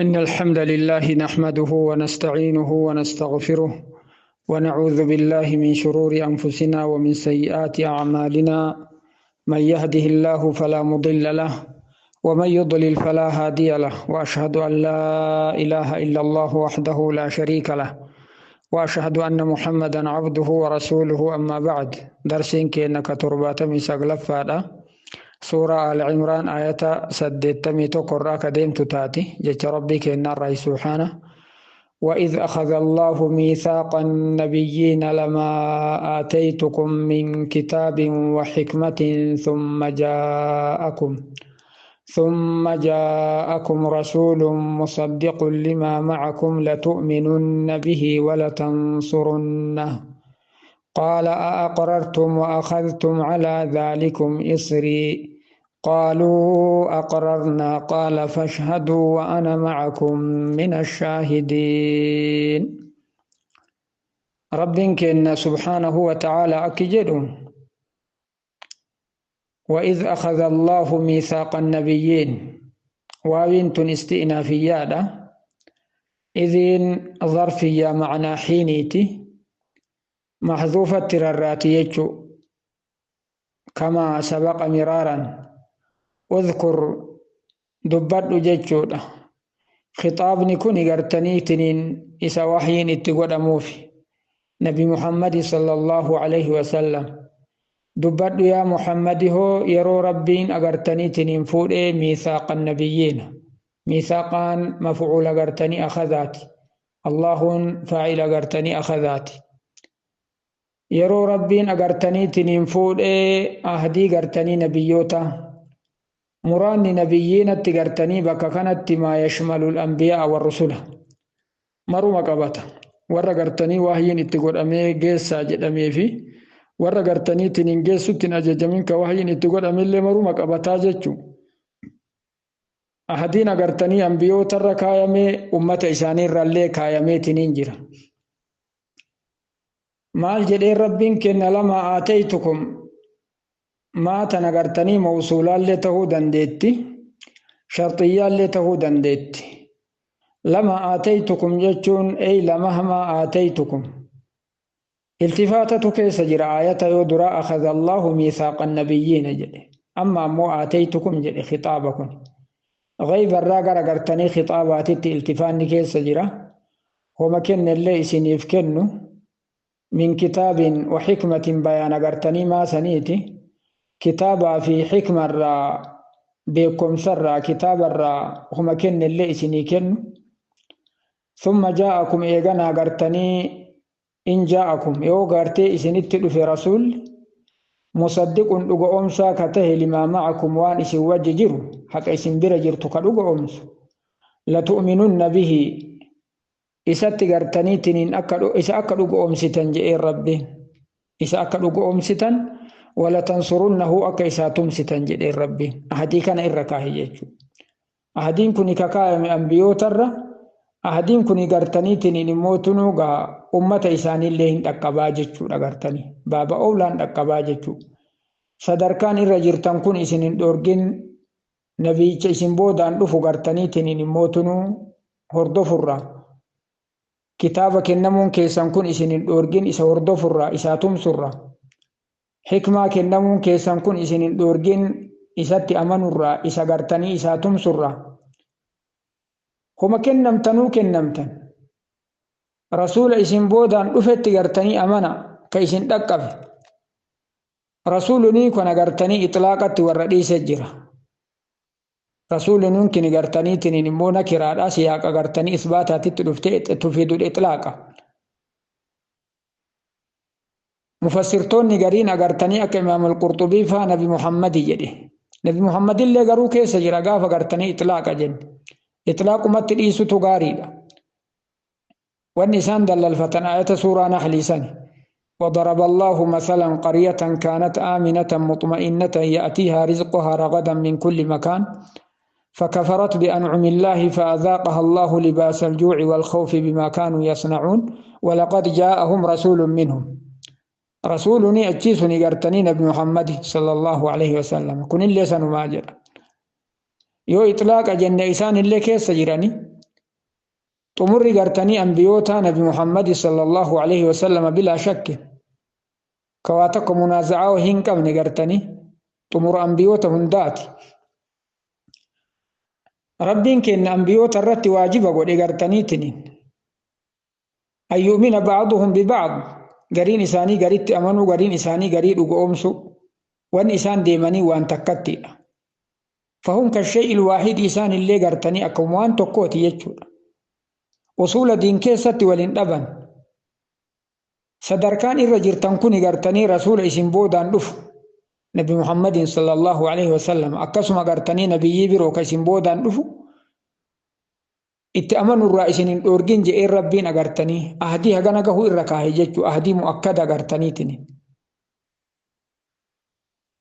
إن الحمد لله نحمده ونستعينه ونستغفره ونعوذ بالله من شرور أنفسنا ومن سيئات أعمالنا، من يهده الله فلا مضل له ومن يضلل فلا هادي له، وأشهد أن لا إله إلا الله وحده لا شريك له، وأشهد أن محمدا عبده ورسوله. أما بعد، درسين كأنك ترباتمي سقلفادا سورة آل عمران آية سدتمي تقرأ كديم تتاتي جت ربي كأن الرئيس سبحانه: وإذ أخذ الله ميثاق النبيين لما آتيتكم من كتاب وحكمة ثم جاءكم رسول مصدق لما معكم لتؤمنن به ولتنصرنه، قال أأقررتم وأخذتم على ذلكم إصري؟ قالوا أقررنا. قال فاشهدوا وأنا معكم من الشاهدين. رب كن سبحانه وتعالى أكجد: وإذ أخذ الله ميثاق النبيين، واوين استئنافية، إذن ظرفية معنى حينيتي محذوفة الراتية كما سبق مرارا. اذكر، dubbadhu jechuudha. Khixaabni kun gartaniitiniin isa waxyiin itti godhamuufi Nabi Muhammadi sallallahu alaihi wasallam. Dubbadhu yaa Muhammadi hoo yeroo Rabbiin agartaniitiniin fuudhee miisaaqa nabiyyiina. Miisaaqaan mafcuul agartanii akhadaati. Allahuun faa'il agartanii akhadaati. Yeroo Rabbiin agartaniitiniin fuudhee ahdii gartanii nabiyyoota, muraanni nabiyyiinatti gartanii bakka kanatti maa yashmalu al-anbiyaa warrusula maruma qabata. Warra gartanii wahyiin itti godhamee geessaa jedhamee fi warra gartaniitiin hin geessutti hin ajajamin ka wahyiin itti godhamellee maruma qabataa jechuu. Ahadiin agartanii ambiyootarra kaayamee ummata isaaniirrallee kaayameetiniin jira. Maal jedheen Rabbiin kenna? Lama aataytukum maa tan agartanii mawsuulaallee tahuu dandeetti, sharxiyyaallee tahuu dandeetti. Lama aataytukum jechuun ey lamahmaa aataytukum. Iltifaatatu keessa jira. Aayata yoo duraa akhadha Allahu miisaaqa nabiyyiina jedhe, amma ammoo aataytukum jedhe. Khixaaba kun ghaybarraa gara gartanii khixaabaatitti iltifaanni keessa jira. Homa kennellee isiniif kennu, min kitaabin wa xikmatin, bayaan agartanii maasaniiti, kitaabaa fi xikmarraa, beekumsarraa, kitaabarraa homa kennellee isinii kennu. Summa jaa'akum, eeganaa gartanii, in jaa'akum, yoo gartee isinitti dhufe, rasuulli musaddiqun, dhuga oomsaa ka tahe, limaa macakum, waan isin wajji jiru, haqa isin bira jirtu ka dhuga oomsu, latu'minunna bihi, isatti gartaniitiniin akka isa akka dhuga oomsitan je'een Rabbiin, isa akka dhuga oomsitan, walatansurunnahu, akka isaa tumsitan jedheen Rabbiin. Ahadii kana irra kaahe jechuudha. Ahadiin kun ka kaayame ambiyootarra. Ahadiin kun gartaniitiniin immoo tunuu gaa ummata isaaniillee hin dhaqqabaa jechuudha, gartanii baaba oolaan dhaqqabaa jechuudha. Sadarkaan irra jirtan kun isin hin dhoorgin nabiyicha isin boodaan dhufu gartaniitiniin immoo tunuu hordofurraa. Kitaaba kennamuun keessan kun isin hin dhoorgin isa hordofurraa, isaa tumsurraa. Hikmaa kennamuun keessan kun isin hin dhoorgin isatti amanurraa, isa gartanii isaa tumsurraa. Homa kennamtanuu kennamtan. Rasuula isin boodaan dhufetti gartanii amana ka isin dhaqqabe. Rasuulunii kana gartanii itlaaqatti warra dhiisee jira. Rasuulunuun kini gartaniitiniin immoo nakiraadha, siyaaqa gartanii isbaataatitti dhuftee tufiidul itlaaqa. Mufassirtoonni gariin agartanii akka Imaam al-Qurxubii faa Nabi Muhammadi jedhe. Nabi Muhammadillee garuu keessa jira gaafa gartanii itlaaqa jenne. Itlaaqumatti dhiisutu gaariidha. Wanni isaan dallalfatan ayata suuraa Nahlii sani. وضرب الله مثلا قرية كانت آمنة مطمئنة يأتيها رزقها رغدا من كل مكان، فكفرت بأنعم الله فأذاقها الله لباس الجوع والخوف بما كانوا يصنعون، ولقد جاءهم رسول منهم. رسولني أتشيسني قرتني نبي محمد صلى الله عليه وسلم. كن اللي سنو ما جرى yoo itlaaqa jenne isaan illee keessa jirani. Xumurri gartanii ambiyootaa Nabi Muhammad sallallahu alaihi wasallam bilaa shakke ka waa tokko munaaza'aa hin qabne gartanii xumura ambiyoota hundaati. Rabbiin kenna ambiyoota irratti waajiba godhe gartaniitiin an yu'mina ba'duhum biba'd, gariin isaanii garitti amanuu, gariin isaanii garii dhugoomsu, wanni isaan deemanii waan takkattidha. Fahum kashay'il waahid, isaan illee gartanii akkuma waan tokkooti jechuudha. Usuula diin keessatti waliin dhaban. Sadarkaan irra jirtan kuni gartanii rasuula isin boodaan dhufu Nabi Muhammadin sallallahu alaihi wasallam, akkasuma gartanii nabiyyii biroo ka isin boodaan dhufu itti amanurraa isin hin dhoorgin je'een Rabbiin agartanii ahdii hagana gahuu irra kaahe jechuu, ahdii mu'akkada agartaniitiin.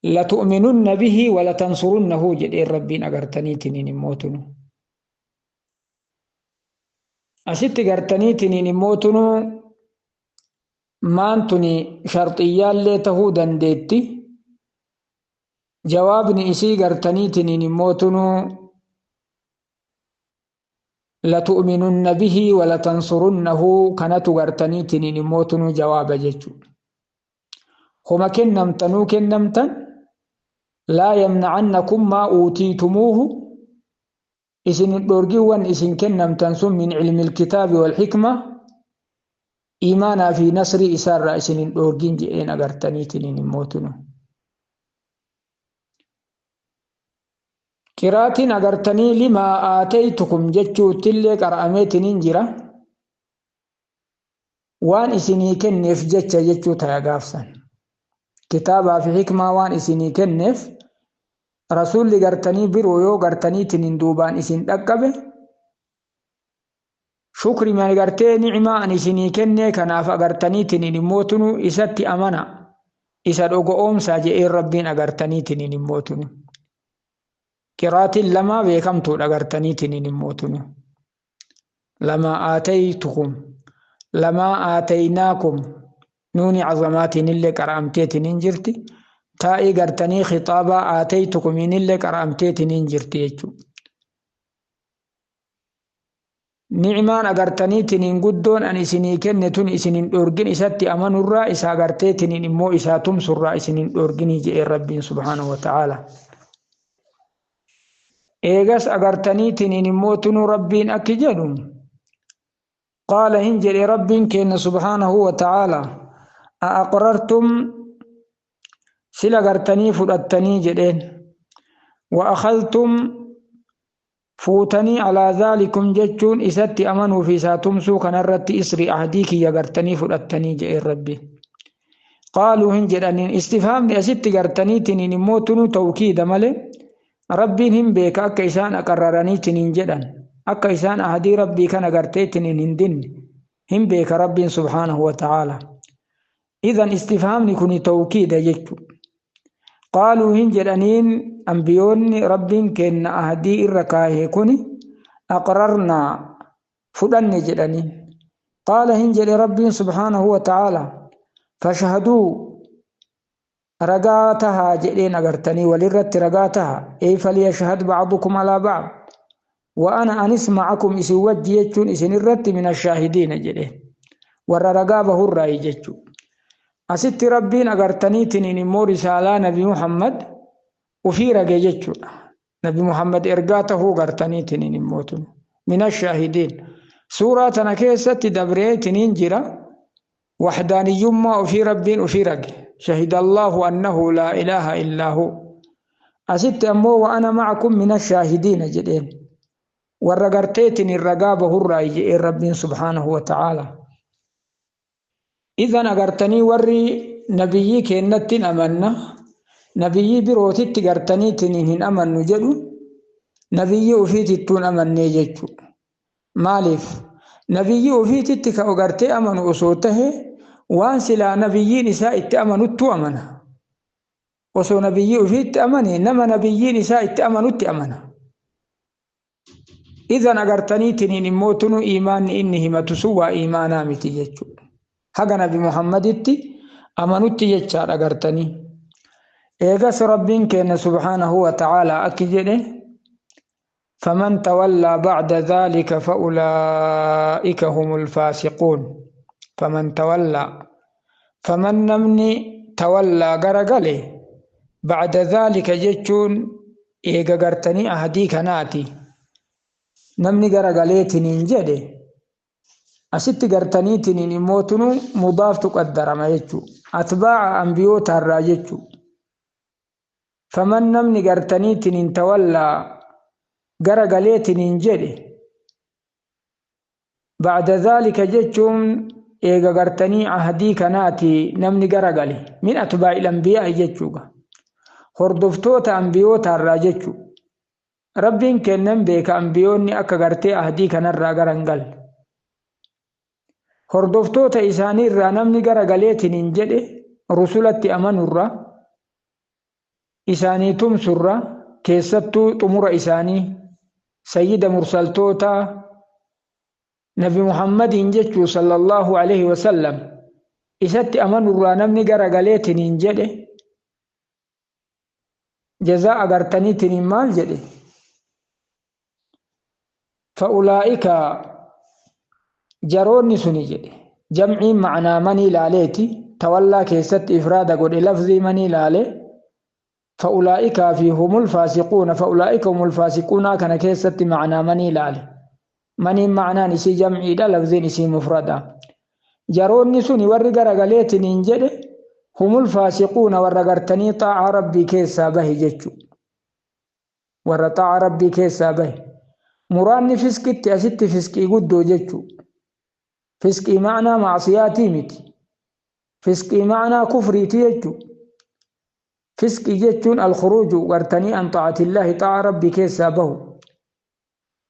Latu'minunna bihi walatansurunnahu jedheen Rabbiin agartaniitiin immootunu. Asitti gartaniitiin immootunu maan tuni sharxiyyaallee tahuu dandeetti. Jawaabni isii gartaniitiin immootunu latu'minunna bihi walatansurunnahu kanatu gartaniitiin immootunu jawaaba jechuudha. Homa kennamtanuu kennamtan, laa yamnacannakum maa uutiitumuuhu, isin hin dhoorgin wan isin kennamtan sun, min cilmi ilkitaabi walxikma, iimaanaa fi nasrii isaarraa isin hin dhoorgin jedheen agartaniitiin immootunu. Qiraatiin agartanii limaa aataytukum jechuuttillee qara'ameetiin jira. Waan isinii kenneef jecha jechuu taya gaafsan. Kitaabaa fi hikmaa waan isinii kenneef, rasuulli gartanii biroo yoo gartaniitiin hin duubaan isin dhaqqabe, shukri man gartee ni'maa an isinii kennee kanaaf agartaniitiin immootunu isatti amana, isa dhogo'oomsaa je'een Rabbiin agartaniitiin immootunu. Qiraatiin lama beekamtuudha agartaniitiin immootunu. Lama aataytukum, lama aataynaakum, nuuni cazamaatiin illee qara'amteetiin hin jirti. Taa'ii gartanii khixaabaa aataytukumiin illee qara'amteetiin hin jirti jechuudha. Ni'maan agartaniitiin guddoon an isinii kenne tun isin hin dhoorgin isatti amanurraa, isa agarteetiin immoo isaa tumsurraa isin hin dhoorginii jedheen Rabbiin subhaanahu wa ta'aala. Eegas agartaniitiin immoo tunu Rabbiin akki jedhu, qaala hin jedhe Rabbiin kenna subhaanahu wa ta'aala, a'aqrartum, sila gartanii fudhattanii jedheen, wa akhadhtum, fuutanii, alaa dhaalikum jechuun isatti amanuu fi isaa tumsuu kanarratti, isri ahdii kiyya gartanii fudhattanii jedheen Rabbiin. Qaaluu hin jedhaniin, istifhaamni asitti gartaniitiin immoo tunu tawkiida malee, Rabbiin hin beeka akka isaan aqarraraniitiin hin jedhan, akka isaan ahdii Rabbii kana garteetiin hin dinne hin beeka Rabbiin subhaanahu wa ta'aala. Idan istifhaamni kun tawkiida jechu. Qaaluu hin jedhaniin ambiyoonni, Rabbiin kenna ahdii irra kaahe kuni aqrarnaa, fudhanne jedhaniin. Qaala hin jedhe Rabbiin subhaanahu wa ta'aala, fashhaduu, ragaa tahaa jedheen agartanii, walirratti ragaa taha, ey faliyashhad ba'dukum alaa ba'd, wa ana anis ma'akum, isin wajji jechuun isin irratti, min ashaahidiina jedheen, warra ragaa bahurraayi jechuu. Asitti Rabbiin agartaniitiin immoo risaalaa Nabi Muhammad ufii rage jechuudha. Nabi Muhammad ergaa tahuu gartaniitiin immootun min ashaahidiin. Suuraa tana keessatti dabreetiniin jira waxdaaniyyummaa ufii Rabbiin ufii rage, shahida Allahu annahu laa ilaaha illaa hu. Asitti ammoo wa ana ma'akum min ashaahidiina jedheen, warra garteetiin ragaa bahurraa jedheen Rabbiin subhaanahu wa ta'aala. Idan agartanii warri nabiyyii kennatti amanna, nabiyyii birootitti gartaniitiin hin amannu jedhu, nabiyyii ofiitittuun amannee jechuudha. Maaliif? Nabiyyii ofiititti ka gartee amanu osoo tahe, waan silaa nabiyyiin isaa itti amanuttu amana. Osoo nabiyyii ofiitti amane, nama nabiyyiin isaa itti amanutti amana. Idan agartaniitiin immoo tunu imaanni inni himatu sun waa imaanaa miti jechuudha. Haga Nabi Muhammaditti amanutti jechaadha agartanii. Eegas Rabbiin keenya subhaanahu wa ta'aalaa akki jedhe. فمن تولى بعد ذلك فأولئك هم الفاسقون. فمن تولى، فمن نمني تولى غرغله بعد ذلك جتشون إيغا غرتني أهدي كناتي نمني غرغليتنين جده أست غرتنيتنين إموتنو مضاف تقدر ما يجو أتباع أنبيوت الراجتشو. فمن نمني غرتنيتنين تولى غرغليتنين جده بعد ذلك جتشون إيغا غرتني أهدي كناتي نمني غرغلي من أتباع الأنبياء جتشوغا hordoftoota anbiyoota irraa jechu. Rabbiin kennan beeka anbiyoonni akka gartee ahdii kanarraa garan galle. Hordoftoota isaanii irraa namni gara galeetiniin jedhe rusulatti amanurra isaanii tumsurra keessattuu xumura isaanii sayyida mursaltoota nabi Muhammadiin jechuu sallallahu alaihi wasallam isatti amanurraa namni gara galeetiniin jedhe جزاء أغرتني مال جدي فأولئك جروني سني جدي جمعي معنى مني لاليتي تولى كيست إفراد قد لفظي مني لالي فأولئك فيهم الفاسقون فأولئك هم الفاسقون كان كيست معنى مني لالي مني معنى نسي جمعي لا لفظي نسي مفردا جروني سني ورقر غليتني جدي هم الفاسقون ورغرتني طاعة ربي كيسا به جتشو ور طاعة ربي كيسا به مراني فسكت أست فسكي قدو جتشو فسكي معنى معصياتي متي فسكي معنى كفري تيجتشو فسكي جتشون الخروج غرتني عن طاعة الله طاعة ربي كيسا به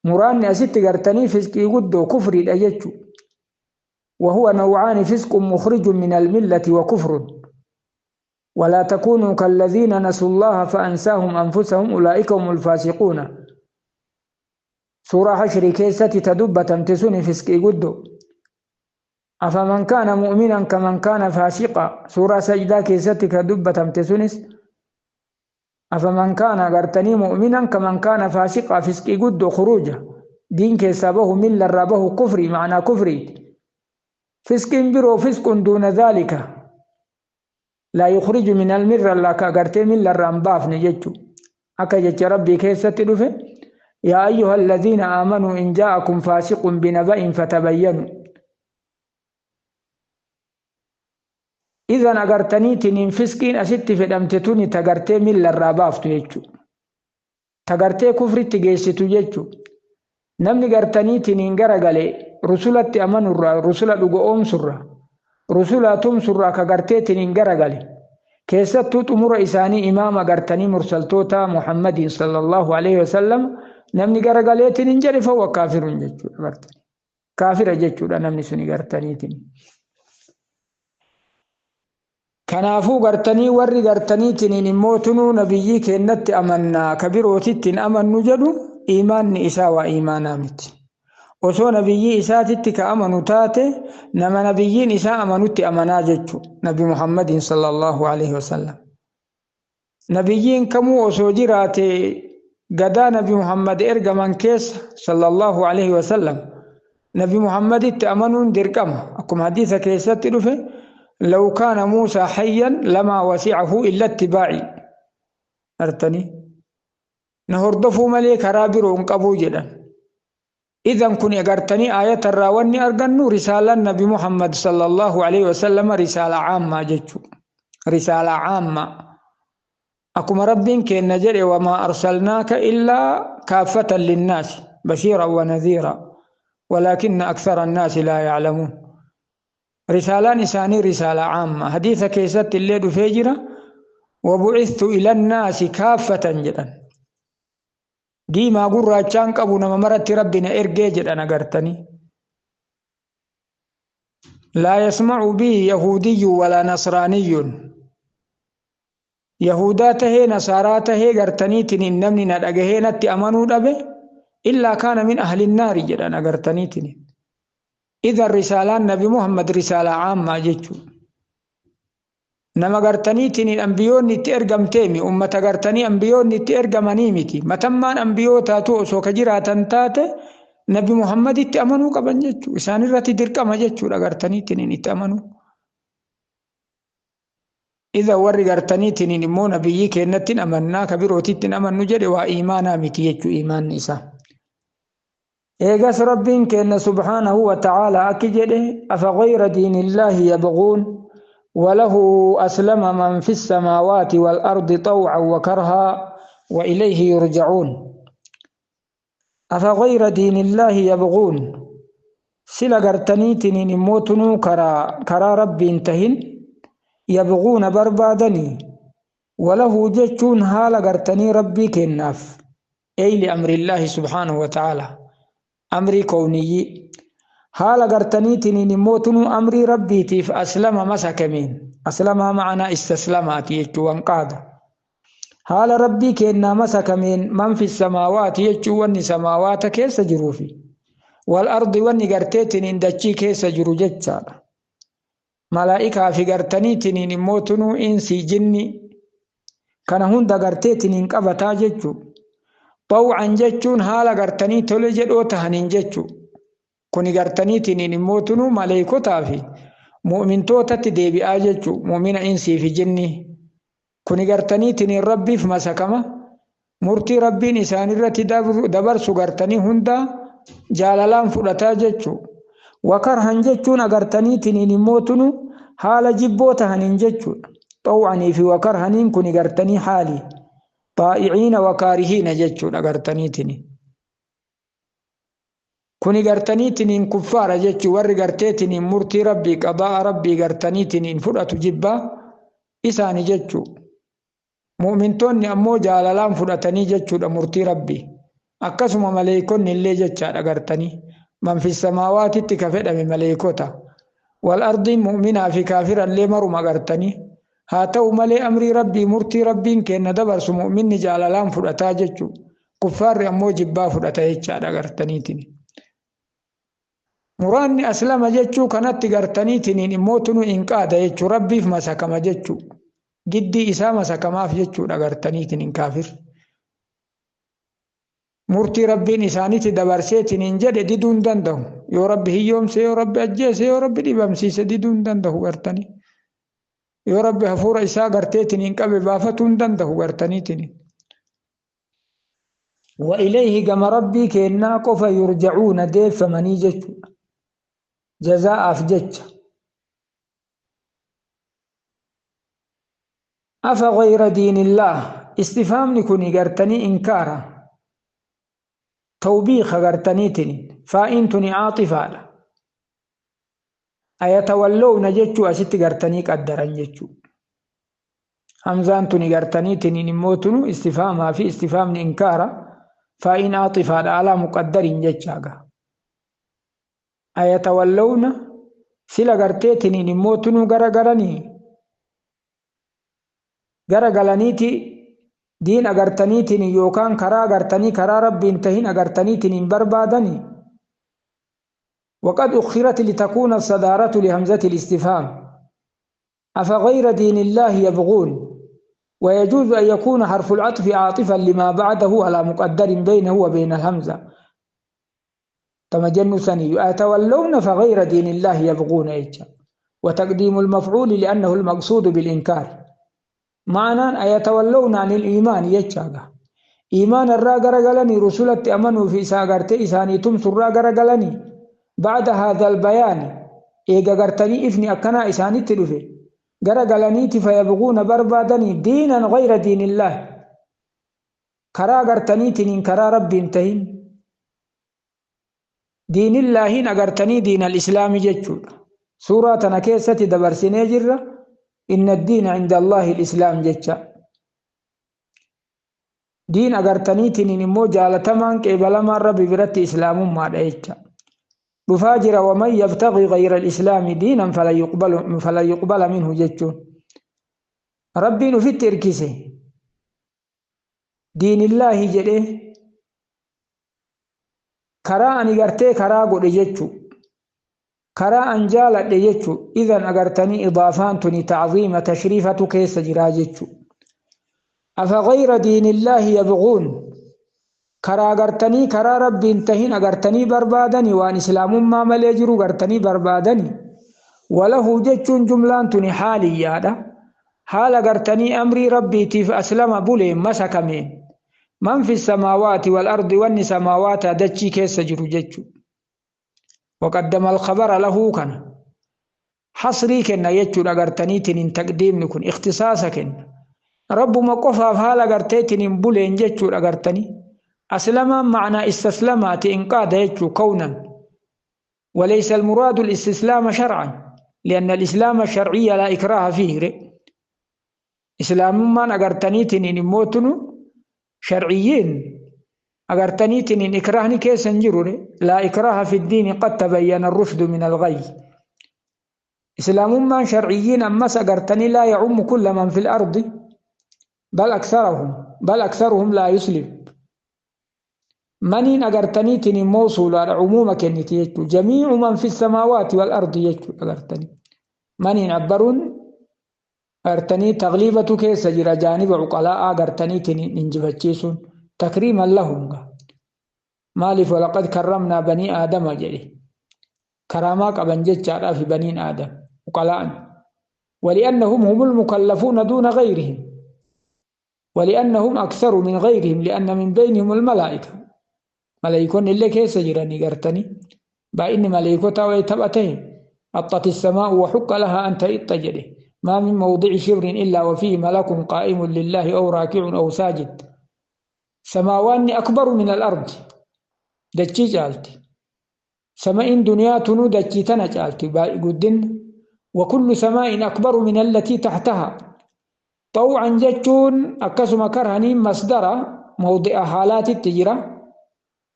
مراني أست غرتني فسكي قدو كفري لأجتشو وهو نوعان فسق مخرج من الملة وكفر. ولا تكونوا كالذين نسوا الله فأنساهم أنفسهم أولئك هم الفاسقون. سورة حشر كيسة تدب تمتسون فسق قدو. أفمن كان مؤمنا كمن كان فاسقا. سورة سجدة كيسة تدب تمتسون أفمن كان غرتني مؤمنا كمن كان فاسقا فسق قدو خروجا دين كيسابه من الربه كفري معنى كفري فسق برو فسق دون ذلك لا يخرج من المرة لا كغرتي من الرنباف نجتو أكا جت ربي كيسة تدفه يا أيها الذين آمنوا إن جاءكم فاسق بنبأ فتبينوا. إذا أغرتني تنين فسقين أست في دمتتوني تغرتي من الرباف تجتو تغرتي كفر تجيستو جتو نمني غرتني تنين غرغلي رسولة أمنوا الرسولة لقوم سرة رسولة تمسرة كغرتيتين غرغلي كيستو تمر إساني إمام غرتني مرسلتوتا محمد صلى الله عليه وسلم نمني غرغليتين جري فهو كافر جچو غرتني كافر جچو نمني سني غرتنيتين كنافو غرتني وري غرتنيتين موتنو نبيي كنت أمنا كبيروتين أمن جدو إيمان إسا وإيمانا مت osoo nabiyyi isaatitti ka amanu taate nama nabiyyiin isaa amanutti amanaa jechu nabi Muhammadin sallallahu alaihi wasallam. Nabiyyiin kamuu osoo jiraate gadaa nabi Muhammad ergaman keessa sallallahu alaihi wasallam nabi Muhammaditti amanuun dirqama akkuma hadiisa keessatti dhufe law kaana Muusaa hayyan lamaa wasi'ahu illa ittibaa'i artanii na hordofuu malee karaa biroo hin qabuu jedhan. إذن كن أغرتني آية الراوني أرغنو رسالة النبي محمد صلى الله عليه وسلم رسالة عامة جتشو رسالة عامة أكم ربين كي نجري وما أرسلناك إلا كافة للناس بشيرا ونذيرا ولكن أكثر الناس لا يعلمون. رسالة نساني رسالة عامة حديث كيست الليل فجرة وبعثت إلى الناس كافة جدا diimaa gurraachaan qabu nama maratti rabbi na ergee jedhan agartanii. Laa yasma'u bii yahuudiyyu walaa nasraaniyyun. Yahudaa tahee nasaaraa tahee gartaniitiin namni na dhagahee natti amanuu dhabe illaa kaana min ahli naari jedhan agartaniitiin. Idan risaalaan nabi Muhammad risaalaa caammaa jechuudha. Nama gartaniitiin ambiyoonni itti ergamteemi, ummata gartanii ambiyoonni itti ergamanii miti. Matammaan ambiyootaatu osoo ka jiraatan taate Nabi Muhammaditti amanuu qaban jechuu, isaan irratti dirqama jechuudha gartaniitiin itti amanuu. Idha warri gartaniitiin immoo nabiyyii keenyatti amannaa ka birootitti amannu jedhe waa iimaanaa miti jechuu iimaanni isaa. Eegas Rabbiin keenya subhaanahu wa ta'aalaa akki jedhe: afa ghayra diinillaahi yabghuun وله أسلم من في السماوات والأرض طوعا وكرها وإليه يرجعون. أفغير دين الله يبغون، سلا قرتنيتنين موتنو كرا كرا ربي انتهن يبغون بربادني، وله جتون هال قرتني ربي كناف، أي لأمر الله سبحانه وتعالى أمري كوني haala gartaniitiin immootunuu amrii rabbiitiif aslama masakamiin aslamaa ma'anaa istaslamaati jechuu wanqaada haala rabbii kennaa masakameen man fi samaawaati jechuu wanni samaawaata keessa jiruufi wal ardi wanni garteetiniin dachii keessa jiru jechaadha. Malaa'ikaa fi gartaniitiniin immootunuu insii jinni kana hunda garteetiniin qabataa jechuu. Xaw'an jechuun haala gartanii tole jedhoo tahaniin jechuu. Kuni gartaniitiin immootunuu maleekotaa fi mu'mintootatti deebi'aa jechuu, mu'mina insii fi jinni. Kuni gartaniitiin rabbiif masakama, murtii rabbiin isaanirratti dabarsu gartanii hunda jaalalaan fudhataa jechuu. Wakarhan jechuun agartaniitiin immootunuu haala jibboo tahaniin jechuudha. Xaw'anii fi wakarhaniin kuni gartanii haali xaa'iciina wakaarihiina jechuudha gartaniitiin. Kuni gartaniitiin kuffaara jechuu, warri garteetiin murtii rabbii qadaa'a rabbii gartaniitiin fudhatu jibbaa isaani jechuu. Mu'mintoonni ammoo jaalalaan fudhatanii jechuudha murtii rabbii. Akkasuma maleeykonni illee jechaadha gartanii. Man fi samaawaatitti ka fedhame maleeykota. Wal ardiin mu'minaa fi kaafirallee maruma gartanii. Haa ta'u malee amrii rabbii murtii rabbiin kenna dabarsu mu'minni jaalalaan fudhataa jechuu. Kuffaarri ammoo jibbaa fudhata jechaadha gartaniitiin. Muraanni aslama jechuu kanatti gartaniitiin immoo tunu inqaada jechuu, rabbiif masakama jechuu. Giddii isaa masakamaaf jechuudha gartaniitiin kaafir. Murtii rabbiin isaanitti dabarseetiin jedhe diduu hin danda'u. Yoo rabbi hiyyoomse, yoo rabbi ajjeese, yoo rabbi dhibamsiise diduu hin danda'u gartanii. Yoo rabbi hafuura isaa garteetiin qabe baafatuu hin danda'u gartaniitiin. Wa ilayhi gama rabbii kennaa qofa yurja'uuna deeffamanii jechuudha. Jazaa'aaf jecha. Afa ghayra diinillaah istifaamni kuni gartanii inkaara. Tawbiiqa gartaniitiin faa'iin tuni caaxifaadha. Ayatawallawna jechuu asitti gartanii qaddaran jechuu. Hamzaan tuni gartaniitiin immoo tunu istifaamaa fi istifaamni inkaara faa'iin caaxifaadha alaa muqaddariin jechaaga. Ayatawallawna sila garteetiniin immoo tunuu garagalanii garagalaniiti diin agartaniitiin yookaan karaa agartanii karaa rabbiin tahin agartaniitiin hin barbaadanii. وقد أخرت لتكون الصدارة لهمزة الاستفهام. أفغير دين الله يبغون، ويجوز أن يكون حرف العطف عاطفا لما بعده على مقدر بينه وبين الهمزة. تمجن سني أتولون فغير دين الله يبغون إيجا. وتقديم المفعول لأنه المقصود بالإنكار. معنى أيتولون عن الإيمان يجاغا. إيمان الراغرغلني رسولة أمنوا في ساغرت إساني تمس الراغرغلني بعد هذا البيان إيغا غرتني إفني أكنا إساني تلفي غرغلني فيبغون بربادني دينا غير دين الله كرا غرتني تنين كرا ربي انتهين دين الله نغرتني دين الإسلام جتشو. سورة نكيسة دبرسيني جرة إن الدين عند الله الإسلام جتشا. دين أغرتني تنين مو جالتمان كيبلما ربي برت إسلام ما دايتشا. بفاجر ومن يبتغي غير الإسلام دينا فلا يقبل منه جتشو. ربي نفت تركيسي دين الله جده كرا أني غرتي كرا قد جتشو. Karaa an jaaladhe jechu. Idan agartanii idaafaan tuni tacziima tashriifatu keessa jiraa jechu. Afa gayra diinillaahi yabguun, karaa gartanii karaa rabbiin tahin agartanii barbaadani, waan islaamummaa malee jiru gartanii barbaadani. Walahu jechuun jumlaan tuni haaliyyaadha. Haala gartanii amrii rabbiitiif aslama buleen masakameen man fi samaawaati wal ardi, wanni samaawaata dachii keessa jiru jechu. وقدم الخبر له كان حصري كنا يجو أغرتني تقديم كن اختصاصا كن رب ما قفا فال أغرتني بولين جتشو أغرتني أسلم معنى استسلم إنقاد يجو كونا، وليس المراد الاستسلام شرعا لأن الإسلام الشرعي لا إكراه فيه. إسلام ما أغرتني تنين موتن شرعيين أغرتني تنين إكراهني كيسن جروري، لا إكراه في الدين قد تبين الرشد من الغي. إسلام ما شرعيين أمس أغرتني لا يعم كل من في الأرض بل أكثرهم، بل أكثرهم لا يسلم. منين أغرتني تنين موصول على عموم كنتي جميع من في السماوات والأرض يجو أغرتني منين عبرون أغرتني تغليبة كيس جرى جانب عقلاء أغرتني تنين إنجبتشيسون تكريما لهم. مالف ولقد كرمنا بني آدم جري كراماك أبن جتشار في بنين آدم عقلاء، ولأنهم هم المكلفون دون غيرهم، ولأنهم أكثر من غيرهم لأن من بينهم الملائكة. ملائكون اللي كيس جراني قرتني بإن ملائكة ويتبأتهم أطت السماء وحق لها أن تئط جري ما من موضع شبر إلا وفيه ملك قائم لله أو راكع أو ساجد. سماوان أكبر من الأرض دتشي جالتي سماء دنيا تنو دتشي تنجالتي قدن، وكل سماء أكبر من التي تحتها. طوعا جتون أكسم كرهني مصدر موضع حالات التجرة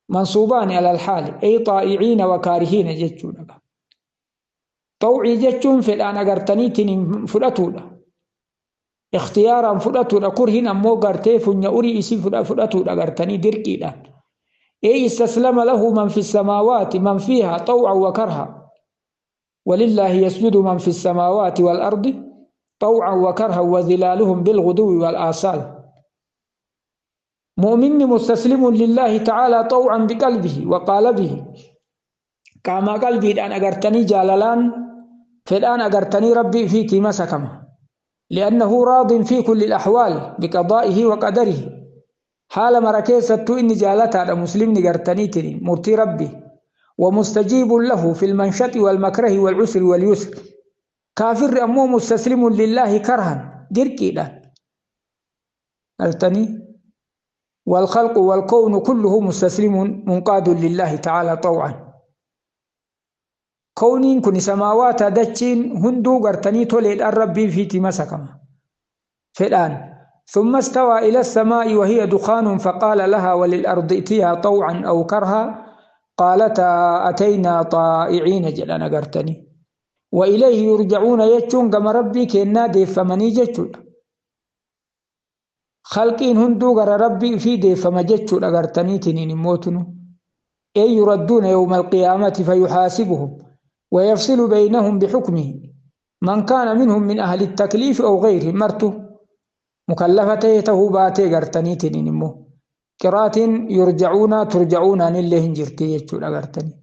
منصوبان على الحال أي طائعين وكارهين جتون. طوعي جتون في الآن أغرتني تنين فلتولا اختيارا فلتولا كرهن أمو غرتي فنيوري إسي فلتولا غرتني دركيلا. أي استسلم له من في السماوات من فيها طوعا وكرها، ولله يسجد من في السماوات والأرض طوعا وكرها وظلالهم بالغدو والآصال. مؤمن مستسلم لله تعالى طوعا بقلبه وقالبه، كما قلبي الآن أغرتني جاللان فالآن أغرتني ربي فيك مسكما، لأنه راض في كل الأحوال بقضائه وقدره. حال مركزة إن جالتها مسلم نغرتني تني مرتي ربي، ومستجيب له في المنشط والمكره والعسر واليسر. كافر أمو مستسلم لله كرها دركي لا أرتني. والخلق والكون كله مستسلم منقاد لله تعالى طوعا. كونين كن سماوات دتشين هندو غرتني تولي الرب في تمسكما في الآن. ثم استوى إلى السماء وهي دخان فقال لها وللأرض ائتيا طوعا أو كرها قالتا أتينا طائعين جلنا غرتني. وإليه يرجعون يجون كما ربي كنا ديفمني جتشون خلقين هندو غر ربي في ديفما جتشون غرتني تنين موتنو. أي يردون يوم القيامة فيحاسبهم ويفصل بينهم بحكمه من كان منهم من أهل التكليف أو غيره. مرتو مكلفته تهوباتي غرتني تنين مو قرات يرجعون ترجعون عن الله جرتي يجون غرتني.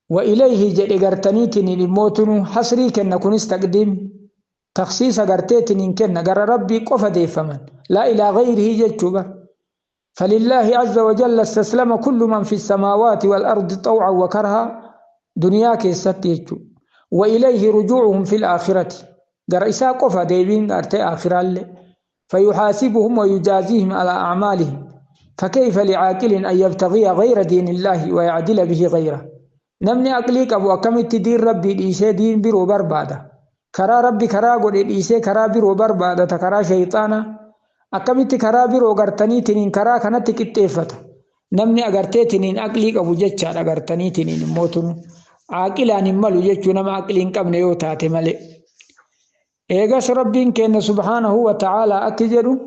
وإليه جل غرتني تنين موتنو حصري كن كن استقدم تخصيص غرتي تنين كن غر ربي قف ديفمن لا إلى غيره جتوبا. فلله عز وجل استسلم كل من في السماوات والأرض طوعا وكرها دنيا كيست يجو، وإليه رجوعهم في الآخرة غر إسا قف ديبين غرتي آخرة فيحاسبهم ويجازيهم على أعمالهم. فكيف لعاقل أن يبتغي غير دين الله ويعدل به غيره؟ نمني أقليك أبو أكمت دين ربي إيسي دين برو بربادة كرا ربي كرا قد إيسي كرا برو بربادة تكرا شيطانا أكمت كرا برو غرتني تنين كرا كانت كتفت. نمني أغرتي تنين أقليك أبو جتشا أغرتني تنين موتن عاقلا نملو جتشو نما أقلين كم نيوتاتي ملئ. إيغاس ربين كأن سبحانه وتعالى أكجر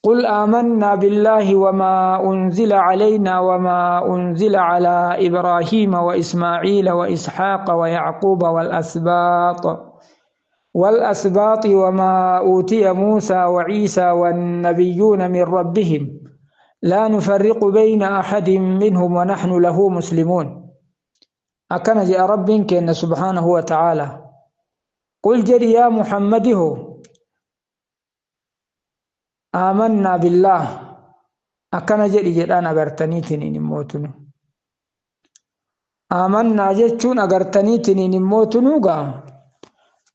قل آمنا بالله وما أنزل علينا وما أنزل على إبراهيم وإسماعيل وإسحاق ويعقوب والأسباط وما أوتي موسى وعيسى والنبيون من ربهم لا نفرق بين أحد منهم ونحن له مسلمون. أكن جاء رب كأن سبحانه وتعالى قل جري يا محمد هو آمنا بالله. أكن جري جدان أغرتني تنين موتن آمنا جتشون أغرتني تنين موتنو غا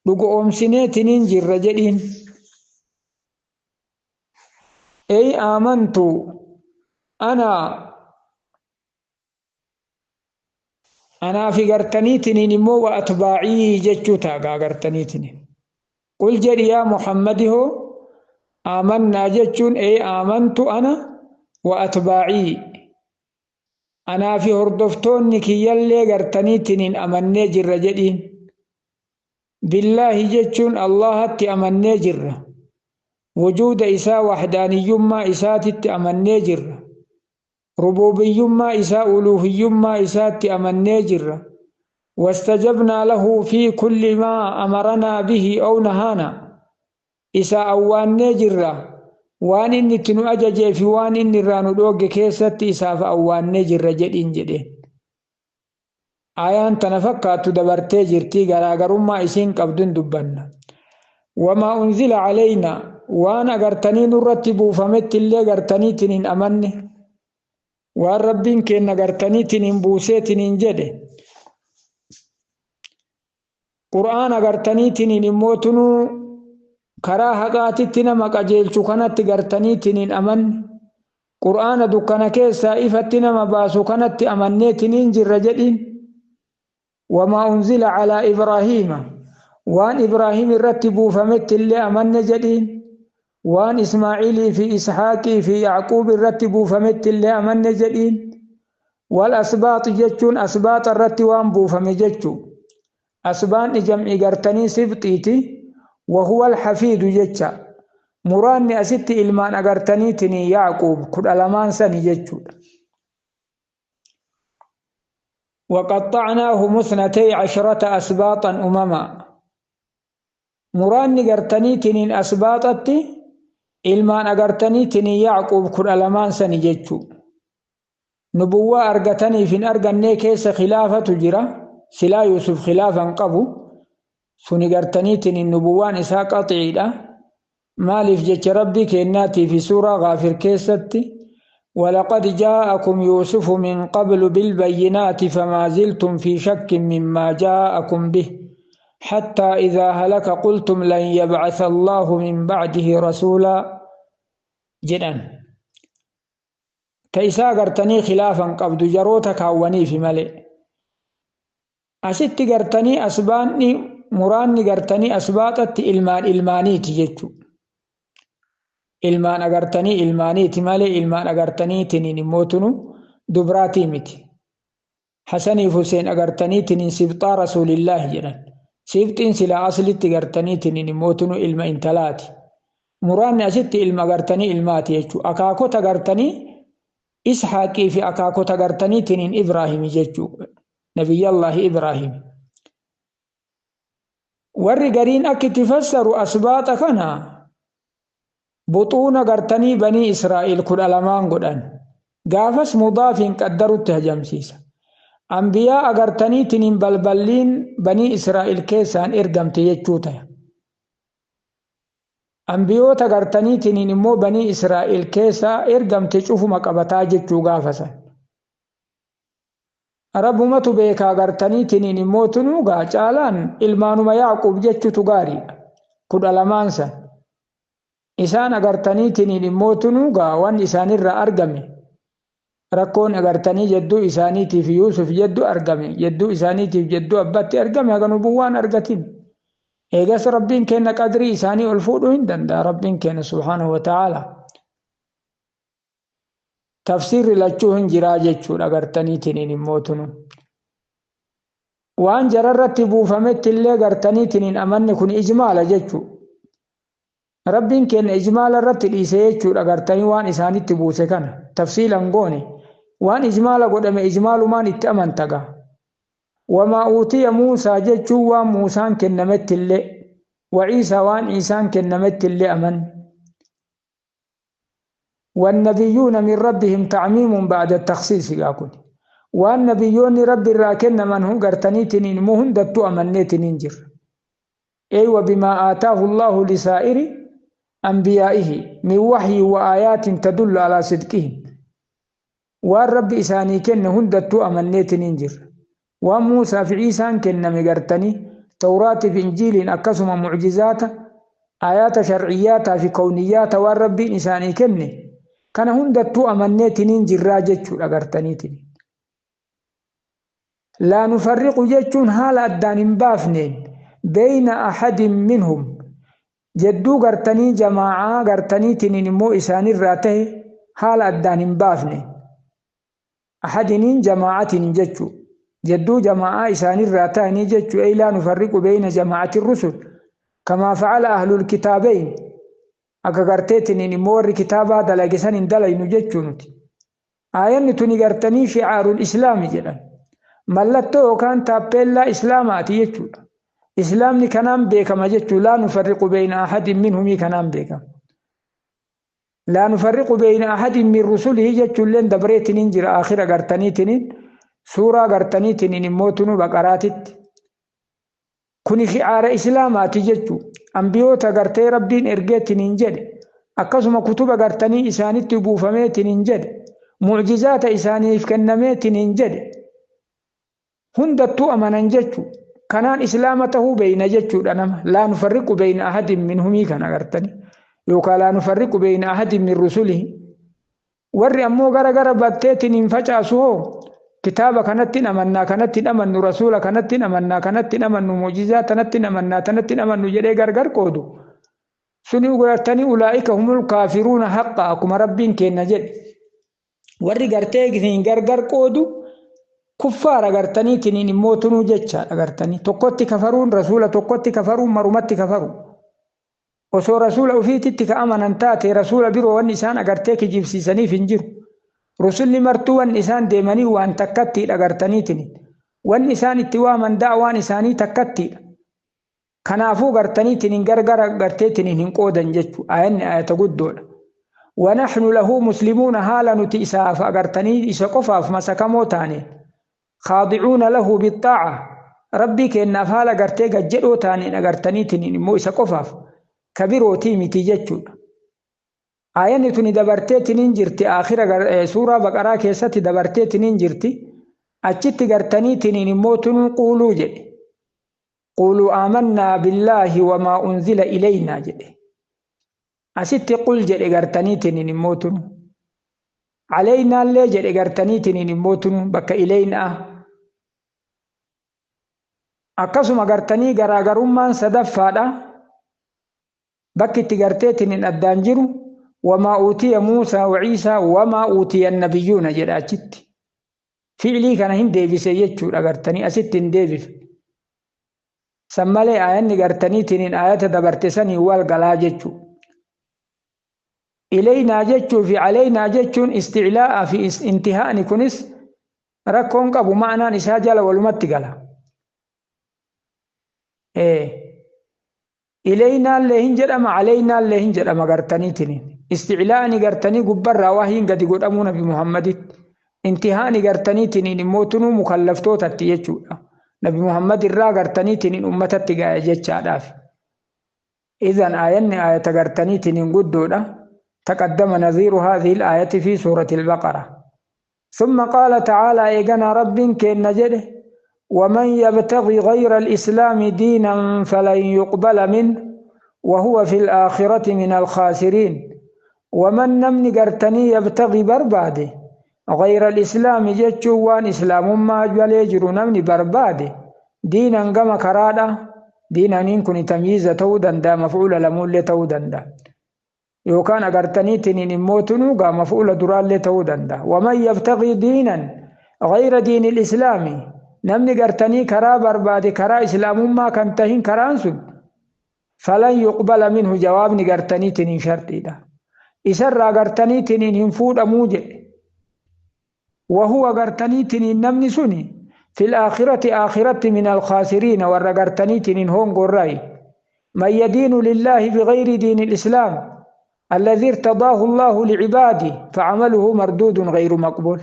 dhugoomsinee tiniin jirra jedhiin. Ey aamantu ana anaafi gartanii tiniin immoo wa atbaacii jechuu taagaa gartanii tiniin. Qul jedhi yaa Muhammadi hoo aamannaa jechuun ey aamantu ana wa atbaacii anaafi hordoftoonni kiyyallee gartanii tiniin amannee jirra jedhiin. Billaahi jechuun Allahatti amannee jirra. Wujuuda isaa wahdaaniyyummaa isaatitti amannee jirra. Rubuubiyyummaa isaa uluuhiyyummaa isaatti amannee jirra. Wastajabnaa lahu fi kulli maa amaranaa bihi aw nahaana. Isaa awwaannee jirra. Waan inni itti nu ajajee fi waan inni irraa nu dhoogge keessatti isaaf awwaannee jirra jedhiin jedheen. Ayaan tana fakkaattu dabartee jirtii garaagarummaa isiin qabdun dubbanna. Wamaa unzila calaynaa waan agartanii nurratti buufametti illee gartaniitiin hin amanne. Waan rabbiin keenya gartaniitiin hin buuseetiin hin jedhe. Qur'aan agartaniitiin hin immoo tunuu karaa haqaatitti nama qajeelchu kanatti gartaniitiin hin amanne. Qur'aana dukkana keessaa ifatti nama baasu kanatti amanneetiin hin jirra jedhiin. وما أنزل على إبراهيم وان إبراهيم رتبوا فمت اللي أمن جدين وان إسماعيل في إسحاق في يعقوب رتبوا فمت اللي أمن جدين والأسباط جتون أسباط الرتوان بو فمجتو أسبان جمع قرتني سبطيتي وهو الحفيد جتشا مران أست إلمان أقرتني تني يعقوب كل ألمان سني جتشو. وقطعناهم 12 أسباطا أمما مران قرتني تنين أسباطتي إلمان أقرتني تني يعقوب كل ألمان سني جتشو. نبوة أرقتني في أرقني كيس خلافة جرا سلا يوسف خلافا قبو سني قرتني تنين نبوان إساق قطعيدا مالف جتش ربي كيناتي في سورة غافر كيستي ولقد جاءكم يوسف من قبل بالبينات فما زلتم في شك مما جاءكم به حتى إذا هلك قلتم لن يبعث الله من بعده رسولا جدا. تيسا قرتني خلافا قبض جروتك هوني في ملئ أست قرتني أسباني مراني قرتني أسباطت إلمان إلماني تجتو ilmaan agartanii ilmaaniiti malee ilmaan agartanii tiniin immootunu dubraatii miti. Hasaniif Huseen agartanii tiniin sibxaa rasuulillaahi jedhan. Sibxiin silaa aslitti gartanii tiniin immootunu ilma intalaati. Muraanni asitti ilma agartanii ilmaati jechuudha. Akaakota gartanii Ishaaqii fi akaakota gartanii tiniin Ibraahimi jechuudha. Nabiyyallaahi Ibraahim. Warri gariin akka itti fassaru asbaaxa kana buxuuna gartanii banii Israa'el 12 godhan. Gaafas mudaafiin qaddarutti hajamsiisa. Ambiyaa agartanii tiniin balballiin banii Israa'el keessaan ergamte jechuu ta'e. Ambiyoota gartanii tiniin immoo banii Israa'el keessaa ergamte cufuma qabataa jechuu gaafasan. Rabbumatu beekaa gartanii tiniin immoo tunuugaa caalaan ilmaanuma Yaaqub jechuutu gaariidha. 12 san. Isaan agartanii tiniin immoo tunuugaa waan isaanirraa argame rakkoon agartanii jedduu isaaniitiif Yuusuf jedduu argame jedduu isaaniitiif jedduu abbatti argame haga nubuwwaan argatin. Eegas rabbiin kenna qadrii isaanii ol fuudhuu hin danda'a rabbiin kenna subhaanahu wa ta'aala. Tafsiirri lachuu hin jiraa jechuudha agartanii tiniin immoo tunu. Waan jararratti buufametti illee gartanii tiniin amanni kun ijmaala jechuudha. Rabbiin keenya ijmaala irratti dhiisee jechuudha gartanii waan isaanitti buuse kana tafsiilan goone waan ijmaala godhame ijmaalumaan itti amantaga. Wamaa uutiya Muusaa jechuun waan Muusaan kennametti illee wa Ciisaa waan Ciisaan kennametti illee aman. Wannabiyyuuna min rabbihim tacmiimun ba'da taksiisi gaa kun. Waan nabiyyoonni rabbi irraa kennaman gartaniitiin immoo hundattuu amanneetiin jirra. Eeywa bimaa aataahu Allahu lisaa'iri anbiyaa'ihi min waxyi wa aayaatin tadullu alaa sidqihim. Waan rabbi isaanii kenne hundattuu amanneetiin jirra. Waan Muusaa fi Ciisaan kenname gartanii Tawraatii fi Injiiliin akkasuma mucjizaata aayaata sharciyyaataa fi kawniyyaata waan rabbiin isaanii kenne kana hundattuu amanneetiin jirraa jechuudha gartaniitiin. Laa nufarriqu jechuun haala addaan hin baafneen beeyna ahadin minhum jedduu gartanii jamaa'aa gartaniitiin immoo isaanirraa tahe haala addaan hin baafne. Ahadiniin jamaa'atiin jechuu jedduu jamaa'aa isaanirraa tahanii jechuu ey laa nufarriqu beeyna jamaa'ati rusul kamaa facala ahlul kitaabeyn akka garteetiniin immoo warri kitaabaa dalage san hin dalaynu jechuu nuti. Aayanni tuni gartanii shi'aarul islaami jedhan. Mallattoo yookaan taappeellaa islaamaati jechuudha. Islaamni kanaan beekama jechuu laa nufarriqu beeyna ahadin minhumii kanaan beekama. Laa nufarriqu beeyna ahadin min rusulihi jechuulleen dabreetiniin jira akhira gartaniitiniin suuraa gartaniitiniin immoo tunu baqaraatitti. Kuni shi'aara islaamaati jechuu ambiyoota gartee rabbiin ergeetiniin jedhe akkasuma kutuba gartanii isaanitti buufameetiniin jedhe mucjizaata isaaniif kennameetiniin jedhe hundattuu amanan jechuu kanaan islaama tahuu beeyna jechuudha nama laa nufarriqu beeyna ahadin minhumii kana gartanii yookaan laa nufarriqu beeyna ahadin min rusulihi warri ammoo gara gara batteetiin hin facaasu hoo kitaaba kanatti hin amannaa kanatti hin amannu rasuula kanatti hin amannaa kanatti hin amannu mucjizaa tanatti hin amannaa tanatti hin amannu jedhee gargar qoodu suni gartanii ulaa'ika humul kaafiruuna haqqa akkuma rabbiin kenna jedhe warri gartee gargar qoodu kuffaara gartaniitiin immoo tunuu jechaadha gartanii tokkotti kafaruun rasuula tokkotti kafaruun marumatti kafaru osoo rasuula ofiititti ka amanan taate rasuula biroo wanni isaan agartee kijibsiisaniif hin jiru rusulli martuu wanni isaan deemanii waan takkattiidha gartaniitiin wanni isaan itti waaman da'waan isaanii takkattiidha kanaafuu gartaniitiin gargara garteetiin hin qoodan jechuu ayanni ayata guddoodha. ونحن له مسلمون حالا نتي إساف أغرتني إسا قفاف مسكمو تاني خاضعون له بالطاعة ربي كأن فالا غرتي جدو تاني أغرتني تنين مو إسا قفاف كبيرو تيمي تيجتشو آياني تني دبرتي تنين جرتي آخر سورة بقرة كيستي دبرتي تنين جرتي أجت غرتني تنين مو تنو قولوا جد قولوا آمنا بالله وما أنزل إلينا جد asitti qul jedhe gartaniitiin immoo tunu calaynaallee jedhe gartaniitiin immoo tunu bakka ilaynaa akkasuma gartanii garaagarummaan sadaffaadha bakki itti garteetiin addaan jiru wamaa uutiya muusaa wa ciisaa wamaa uutiya nabiyyuuna jedha achitti fi'ilii kana hin deebise jechuudha gartanii asitti hin deebifne san malee aayanni gartaniitiin aayata dabarte sanii wal galaa jechuudha. Ilaynaa jechuu fi calaynaa jechuun isticlaa'a fi intihaa'ni kunis rakkoon qabu ma'anaan isaa jala walumatti gala. Ilaynaallee hin jedhama calaynaallee hin jedhama gartaniitiin. Isticlaa'ni gartanii gubbarraa wahiin gadi godhamuu nabi Muhammaditti. Intihaa'ni gartaniitiin immoo tunuu mukallaftootatti jechuudha. Nabi Muhammad irraa gartaniitiin ummatatti ga'e jechaadhaaf. Idan aayanni aayata gartaniitiin guddoodha. تقدم نظير هذه الآية في سورة البقرة. ثم قال تعالى إيقنا رب كن نجده ومن يبتغي غير الإسلام دينا فلن يقبل منه وهو في الآخرة من الخاسرين. ومن نمني قرتني يبتغي برباده غير الإسلام جتشوان إسلام ما جليجر نمني برباده دينا قم كرادة دينا إن تمييز تودا دا مفعول لمول تودا دا yookaan agartaniitiin immoo tunuu gaa maf'uula duraallee ta'uu danda'a. Waman yabtagii diinan ghayra diini islaami namni gartanii karaa barbaade karaa islaamummaa kan tahin karaan sun Falan yuqbala minhu jawaabni gartaniitiin sharxiidha. Isarraa gartaniitiin hin fuudhamuu jedhe. Wahuwa gartaniitiin namni suni fil aakhirati aakhiratti min alkhaasiriina warra gartaniitiin hongorraayi. Man yadiinu lillaahi bigayri diini lislaam alladhi irtadaahu allahu licibaadi facamaluhu marduudun gayru maqbuul.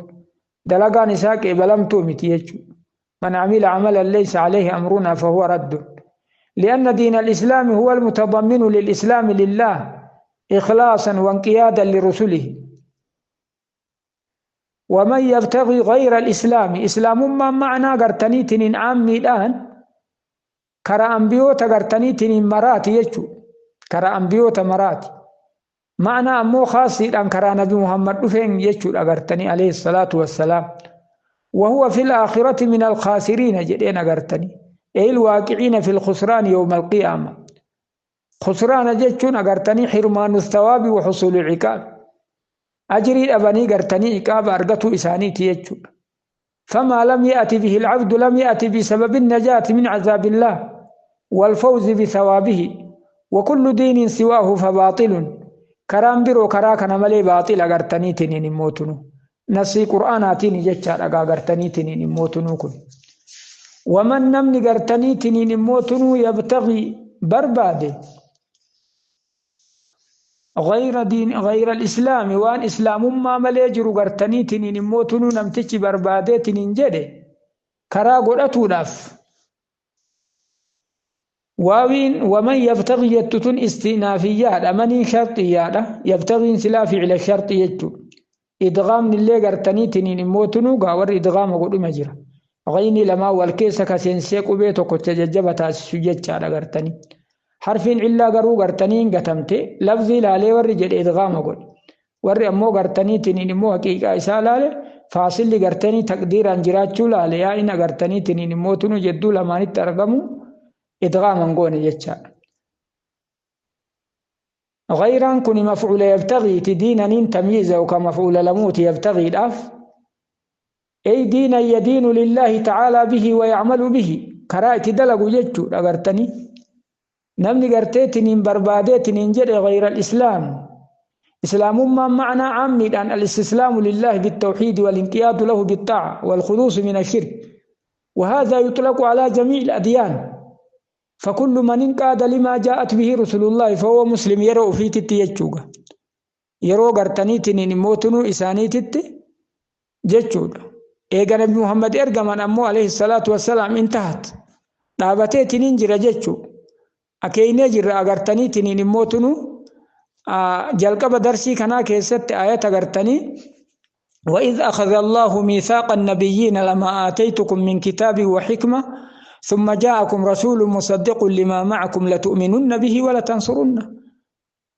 Dalagaan isaa qeebalamtuu miti jechuudha. من عمل عملا ليس عليه أمرنا فهو رد. لأن دين الإسلام هو المتضمن للإسلام لله إخلاصا وانقيادا لرسله. ومن يبتغي غير الإسلام إسلام ما معنى قرتنيتن عامي الآن كرا أنبيوتا قرتنيتن مراتي يجو كرا أنبيوتا مراتي معنى أمو خاصي الآن كرا نبي محمد رفين يجو أغرتني عليه الصلاة والسلام. وهو في الآخرة من الخاسرين جدين أغرتني أي الواقعين في الخسران يوم القيامة. خسران جتشون أغرتني حرمان الثواب وحصول العقاب. أجري أبني غرتني عقاب أرغتو إساني تيجو. فما لم يأتي به العبد لم يأتي بسبب النجاة من عذاب الله والفوز بثوابه. وكل دين سواه فباطل. كرام برو كراك نملي باطل أغرتني تنين موتنو. نسي قرآناتين جتشار أغرتني موتنو كن. ومن نمني غرتني تنين موتنو يبتغي برباده غير دين غير الإسلام وان إسلام ما مليجر غرتني تنين موتنو نمتشي برباده تنين جده كرا قرأتو داف. واوين ومن يبتغي يتتن استئنافيات أمني شرطيات يبتغي انسلا فعل الشرط يجو إدغام اللي غرتني تنين موتنو غاور إدغام قدو مجرى غيني لما والكيس كسنسي قبيتو كتججبة تاسسجج على غرتني حرفين إلا غرو غرتني غتمتي لفظي لالي ورجل إدغام قد ور أمو غرتني تنين مو حقيقة إسا لالي فاصل لي غرتني تقدير أنجراتشو لالي يا إن غرتني تنين موتنو جدو لما نترغمو إدغاما قوني جتشا. غيران كن مفعول يبتغي تدينا تمييزه كمفعول لموت يبتغي الأف أي دينا يدين لله تعالى به ويعمل به كراءة دلق جتشو أغرتني نمني غرتيتني برباديتني جد غير الإسلام. إسلام ما معنى عامي أن الاستسلام لله بالتوحيد والانقياد له بالطاعة والخلوص من الشرك. وهذا يطلق على جميع الأديان. فكل من انقاد لما جاءت به رسول الله فهو مسلم. يرو في تتيجوغا يرو غرتني تنين موتنو إساني تت جتشوغا. إيغا نبي محمد إرغمان أمو عليه الصلاة والسلام انتهت دابتي تنين جرى جتشو أكيني جرى أغرتني تنين موتنو جلقب درسي كنا كيست آية أغرتني وإذ أخذ الله ميثاق النبيين لما آتيتكم من كتاب وحكمة ثم جاءكم رسول مصدق لما معكم لتؤمنن به ولتنصرنه.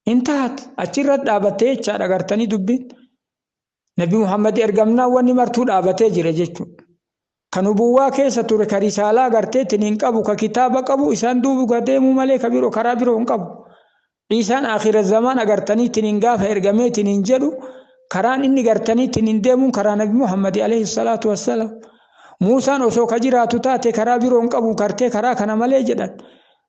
انتهت أشرت دابتي تشار أغرتني دبين نبي محمد إرغمنا ونمرتو دابتي جرى جتشو كنبوة كيسة ترك رسالة أغرتي تنين قبو ككتاب قبو إسان دوبو قديمو ملك بيرو كرابيرو قبو إسان آخر الزمان أغرتني تنين قاف إرغمي تنين جلو كران إني غرتني تنين ديمون كران نبي محمد عليه الصلاة والسلام. موسى osoo ka jiraatu taate karaa biroon qabu kartee karaa kana malee jedhan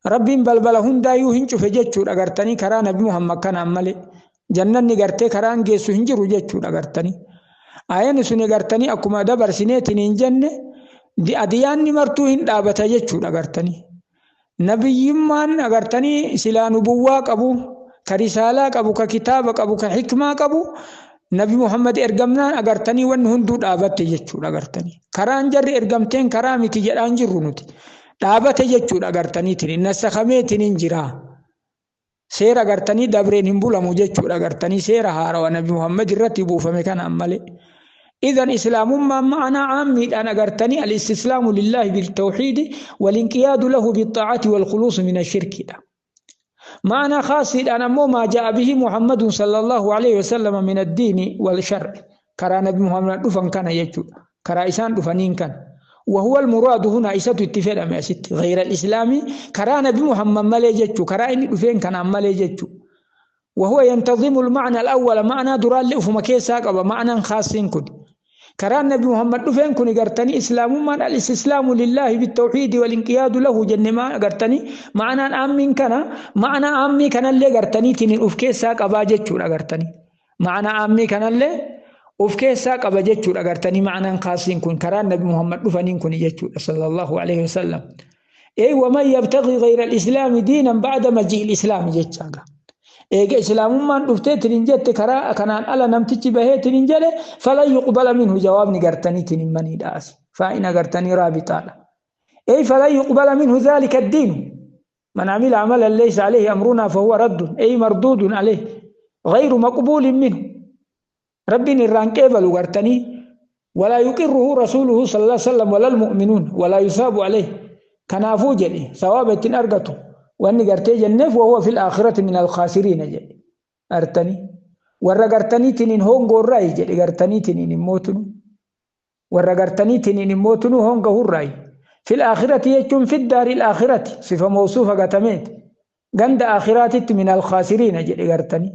rabbiin balbala hundaayyuu hin cufe jechuudha gartanii karaa nabi Muhammad kanaan malee jannanni gartee karaan geessu hin jiru jechuudha gartanii. Ayyaanni suni gartanii akkuma dabarsineetiin hin jenne adiyaanni martuu hin dhaabata jechuudha gartanii. Nabiyyummaan agartanii silaa nubuwwaa qabu ka risaalaa qabu ka kitaaba qabu ka hikmaa qabu Nabi Muhammad ergamnaan agartanii wanni hunduu dhaabatte jechuudha agartanii. Karaan jarri ergamteen karaa miti jedhaan jirru nuti. Dhaabate jechuudha agartaniitiin nasakameetiin hin jira. Seera agartanii dabreen hin bulamu jechuudha agartanii seera haarawaa Nabi Muhammad irratti buufame kanaan malee. إذن إسلام ما معنى عامي أنا أغرتني الاستسلام لله بالتوحيد والانقياد له بالطاعة والخلوص من الشرك. معنى خاص أنا مو ما جاء به محمد صلى الله عليه وسلم من الدين والشرع كرا نبي محمد دفن كان يجو كرا إسان دفنين كان وهو المراد هنا إسات اتفاق ما ست غير الإسلام كرا نبي محمد ملي يجو كرا إن دفن كان ملي يجو وهو ينتظم المعنى الأول معنى درال لأفما كيساق ومعنى خاص كن. Karaan Nabi Muhammad dhufeen kun gartanii islaamummaan al-istislaamu lillaahi bitawxiidi walinqiyaadu lahu jenne maa gartanii ma'anaan aammiin kana ma'anaa aammii kanallee gartaniitiin uf keessaa qabaa jechuudha gartanii. Ma'anaa aammii kanallee uf keessaa qaba jechuudha gartanii ma'anaan kaasiin kun karaan Nabi Muhammad dhufaniin kun jechuudha sallallahu alaihi wasallam. Ee waman yabtaghi ghayra al-islaami diinan ba'da maji'il islaami jechaadha. Eega islaamummaan dhufteetiin hin jette karaa kanaan ala namtichi baheetiin hin jedhe falan yuqbala minhu jawaabni gartaniitiin hin maniidha as. Faa'ina gartanii raabixaadha. Ey falan yuqbala minhu dhaalika addiinu. Man amila amalan laysa alayhi amrunaa fahuwa raddun ey marduudun alayhi ghayru maqbuulin minhu. Rabbiin irraan qeebalu gartanii walaa yuqirruhu rasuuluhu sallallahu alaihi wasallam walal mu'minuun walaa yusaabu alayhi. Kanaafuu jedhe sawaaba ittiin argatu wanni gartee jenneef wahuwa fil aakhirati min alkhaasiriina jedhe gartanii warra gartaniitiin hongoorraayi jedhe gartaniitiin immootunu warra gartaniitiin immootunu honga hurraayi fil aakhirati jechuun fid daaril aakhirati sifa mawsuufa gatameet ganda aakhiraatitti min alkhaasiriina jedhe gartanii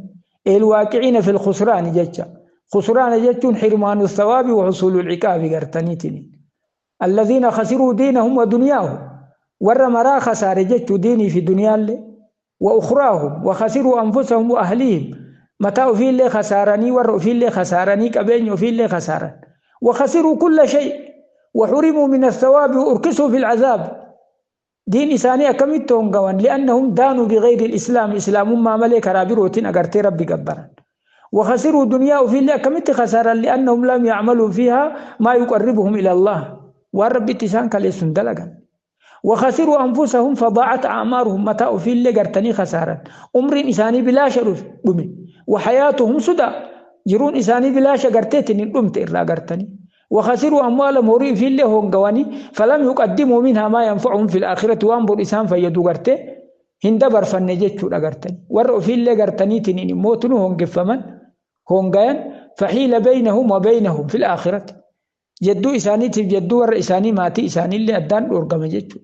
eelwaaqiciina fil khusraani jecha khusraana jechuun hirmaanu thawaabi wa husuulul ciqaabi gartaniitiin alladhiina khasiruu diinahum wa dunyaahum warra maraa khasaare jechuu diinii fi duniyaallee wa ukhraahum wa khasiruu anfusahum wa ahlihim mataa ofiillee khasaaranii warra ofiillee khasaaranii qabeenya ofiillee khasaaran wa khasiruu kulla shay wa xurimuu min athawaabi wa urkisuu fi alcazaab diin isaanii akkamitti hongawan li'annahum daanuu bigayri alislaam islaamummaa malee karaa birootiin agartee rabbi gabbaran وخسروا دنيا في اللي أكملت خسارة لأنهم لم يعملوا فيها ما يقربهم إلى الله والرب اتسان كاليسون دلقا وخسروا أنفسهم فضاعت أعمارهم متى في اللي قرتني خسارة عمر إنساني بلا شرف قمي وحياتهم سدى جرون إنساني بلا شقرتين قمت إلا قرتني وخسروا أموالهم هوري في اللي هم قواني فلم يقدموا منها ما ينفعهم في الآخرة وانبر إنسان فيدو قرته هندبر فنجتشو قرتني ورأوا في اللي قرتني تنين موتنو هم قفمن هم قيان فحيل بينهم وبينهم في الآخرة جدو إساني جدو ور إساني ماتي إساني اللي أدان أرقم جدو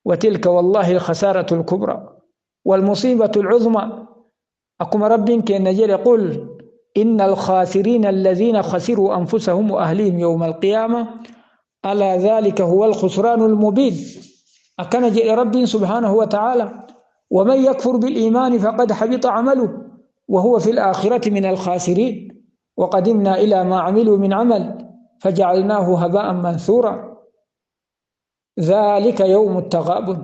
وتلك والله الخسارة الكبرى والمصيبة العظمى أقوم رب كأن نجل يقول إن الخاسرين الذين خسروا أنفسهم وأهليهم يوم القيامة ألا ذلك هو الخسران المبين أكن جاء رب سبحانه وتعالى ومن يكفر بالإيمان فقد حبط عمله وهو في الآخرة من الخاسرين وقدمنا إلى ما عملوا من عمل فجعلناه هباء منثورا ذلك يوم التغابن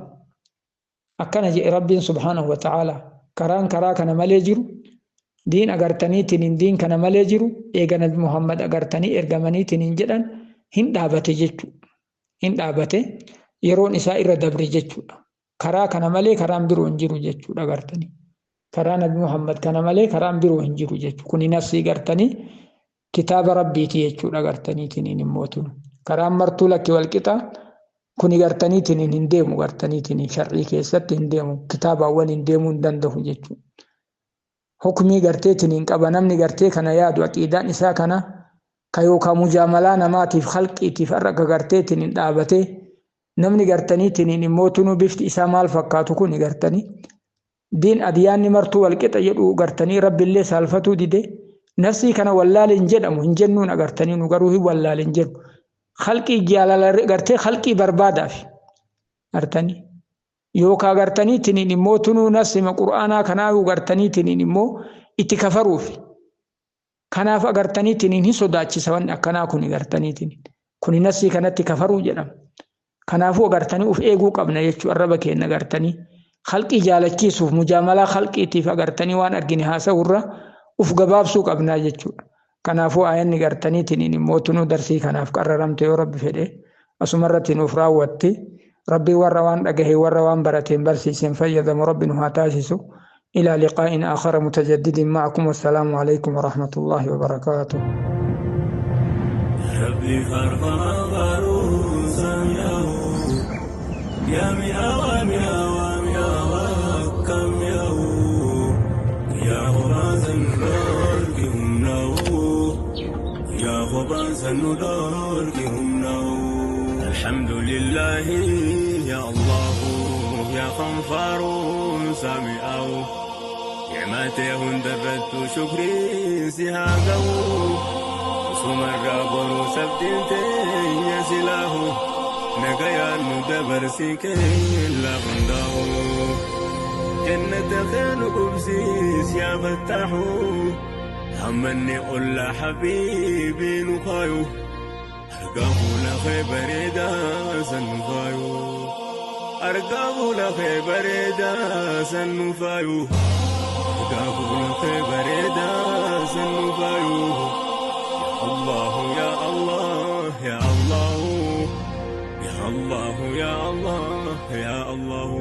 أكن جاء رب سبحانه وتعالى كران كرا كان مليجر دين أغرتني تنين دين كان مليجر إيغا نبي محمد أغرتني إرغمني تنين جدن هن دابته جتو هن دابته يرون إساء إر دبر جتو كرا كان ملي كران برو انجرو جتو أغرتني كرا نبي محمد كان ملي كران برو انجرو جتو كوني نفسي أغرتني كتاب ربي تيجو أغرتني تنين موتون كران مرتو لك والكتاب kuni gartaniitiin hin deemu gartaniitiin shar'ii keessatti hin deemu kitaaba awwal hin deemuu hin danda'u jechuudha. Hukumii garteetiin hin qaba namni gartee kana yaadu aqiidaan isaa kana ka yookaan mujaamalaa namaatiif halqiitiif har'a garteetiin hin dhaabatee namni gartaniitiin immoo tunuu bifti isaa maal fakkaatu kuni gartanii diin adiyaanni martuu walqixa jedhu gartanii rabbillee saalfatuu dide nafsii kana wallaale hin jedhamu hin jennuun agartanii nu garuu hin wallaale hin jedhu. خلقي جلال غرتي خلقي بربادا في غرتني يوكا غرتني تنين مو تنو نسم قرآنا كناو غرتني تنين مو اتكفروا في كناف غرتني تنين هي صداتي سوان أكنا كوني غرتني تنين كوني نسي كانت كفروا جنم كنافو غرتني أوف إيجو قبنا يجو الرب كين غرتني خلقي جالتي سوف مجاملة خلقي تيف غرتني وان أرجني هاسا ورا أوف جباب سوق قبنا يجو kanaafuu ayanni gartaniitiin immoo darsii kanaaf qarraramte yoo rabbi fedhe asumarratti nuuf raawwatti rabbii warra waan dhagahe warra waan barateen barsiiseen fayyadamu rabbi nu haa taasisu ilaa liqaa'in aakhara mutajaddidin ma'akum wassalaamu alaykum warahmatullaahi wabarakaatuh. ربي فرفر سمعه يا مئة مئة ومئة كم يا غباز الدور يا غباز الندور الحمد لله يا الله يا خنفار سامعه نعمته درت شكري سهاقه. Sumarraa boruu sabtiin teenya silaahu nagayaan nu dabarsii keella hundaa'u. Jannata keenu qubsiis yaa fattaahu hammanni ollaa habiibii nu kaayu argaa fuula kee bareedaa san nu faayu. Argaa fuula kee bareedaa san nu faayu. Argaa fuula kee bareedaa san nu faayu. الله يا الله يا الله يا الله يا الله يا الله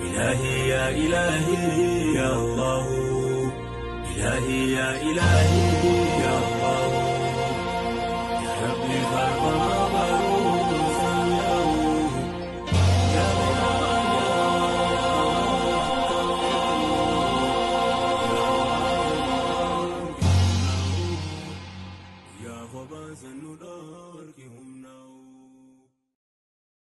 إلهي يا إلهي يا الله إلهي يا إلهي.